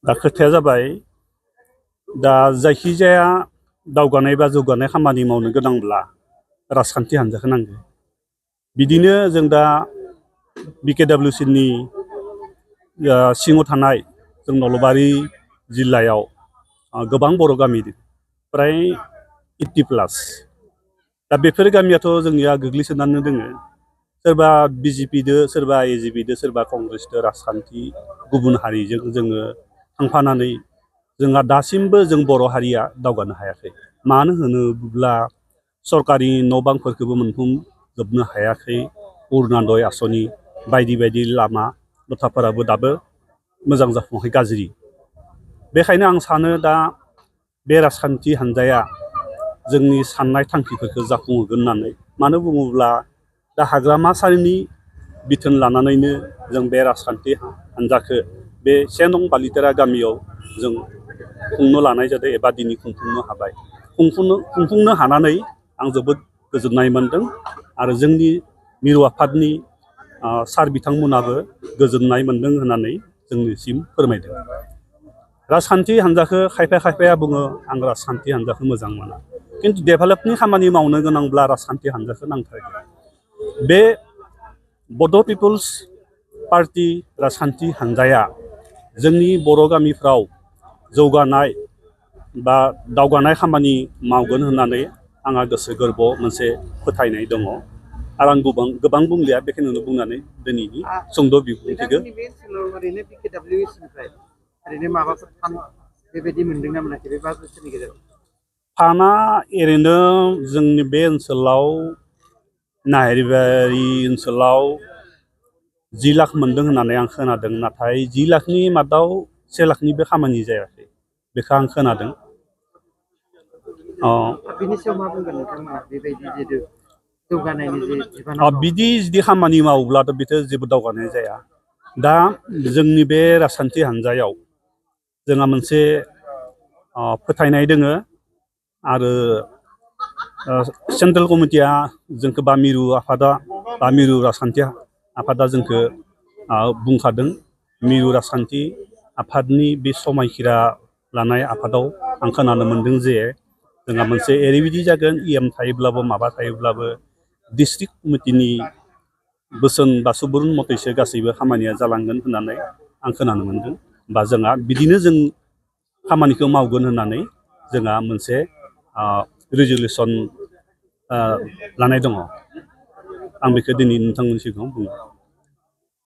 दा खोथाया जाबाय दा जायखिजाया दावगानाय बा जौगानाय खामानि मावनो गोनांब्ला राजखान्थि हान्जाखौ नांगौ। बिदिनो जों दा BKWCनि सिङाव थानाय जों नलबारि जिल्लायाव गोबां बर' गामि प्राय 80+। दा बेफोर गामियाथ' जोंनिया गोग्लैसोनानै दोङो। सोरबा BJPदो सोरबा AJPदो सोरबा कंग्रेसदो राजखान्थि गुबुन हारिजों जोङो थांफानानै जोंहा दासिमबो जों बर' हारिया दावगानो हायाखै। मानो होनोब्ला सरकारि न' बांफोरखौबो मोनफुंजोबनो हायाखै। अरुनदय आसनि बायदि बायदि लामा दथाफोराबो दाबो मोजां जाफुङाखै, गाज्रि। बेखायनो आं सानो दा बे राजखान्थि हान्जाया जोंनि साननाय थांखिफोरखौ जाफुंहोगोन होननानै। मानो बुङोब्ला दा हाग्रामा सारिनि बिथोन लानानैनो जों बे राजखान्थि हान्जाखौ बे 1 नं बालितारा गामियाव जों खुंनो लानाय जादों एबा दिनै खुंफुंनो हाबाय। खुंफुंनो हानानै आं जोबोद गोजोननाय मोन्दों आरो जोंनि मिरु आफादनि सार बिथांमोनाबो गोजोननाय मोन्दों होननानै जोंनिसिम फोरमायदों। राजखान्थि हान्जाखौ खायफाया बुङो आं राजखान्थि हान्जाखौ मोजां मोना, खिन्थु डेभेलपनि खामानि मावनो गोनांब्ला राजखान्थि हान्जाखौ नांथारगौ। बे बड' पिपुल्स पार्टी राजखान्थि हान्जाया जोंनि बर' गामिफ्राव जौगानाय बा दावगानाय खामानि मावगोन होननानै आंहा गोसो गोरबोआव मोनसे फोथायनाय दङ आरो आं गोबां बुंलिया, बेखिनियावनो बुंनानै दिनैनि सुंद' बिबुंथिखौ ओरैनो BKWCनिफ्राय ओरैनो माबाफोर फान्ड बेबायदि मोनदों ना मोनाखै बे 5 बोसोरनि गेजेराव? फान्डआ ओरैनो जोंनि बे ओनसोलाव नाहेरिबारि ओनसोलाव 10 लाख मोनदों होननानै आं खोनादों। नाथाय 10 लाखनि मादाव 1 लाखनिबो खामानि जायाखै, बेखौ आं खोनादों। बिनि सायाव मा बुंगोन नोंथांमोना? बेबायदि जिहेतु जौगानायनि जे बिबानाव दं। बिदि जुदि खामानि मावोब्लाथ' बेथ' जेबो दावगानाय जाया। दा जोंनि बे राजखान्थि हान्जायाव जोंहा मोनसे फोथायनाय दोङो आरो सेन्ट्रेल कमिटिया जोंखौ बा मिरु आफादा बा मिरु राजखान्थि आफादा जोंखौ बुंखादों। मिरु राजखान्थि आफादनि बे समायखिरा लानाय आफादाव आं खोनानो मोन्दों जे जोंहा मोनसे ओरैबायदि जागोन, EM थायोब्लाबो माबा थायोब्लाबो डिस्ट्रिक्ट कमिटिनि बोसोन बा सुबुरुन मथैसो गासैबो खामानिया जालांगोन होननानै आं खोनानो मोन्दों। बा जोंहा बिदिनो जों खामानिखौ मावगोन होननानै जोंहा मोनसे रिजलिउसन लानाय दङ। आं बेखौ दिनै नोंथांमोननि सिगाङाव बुङो।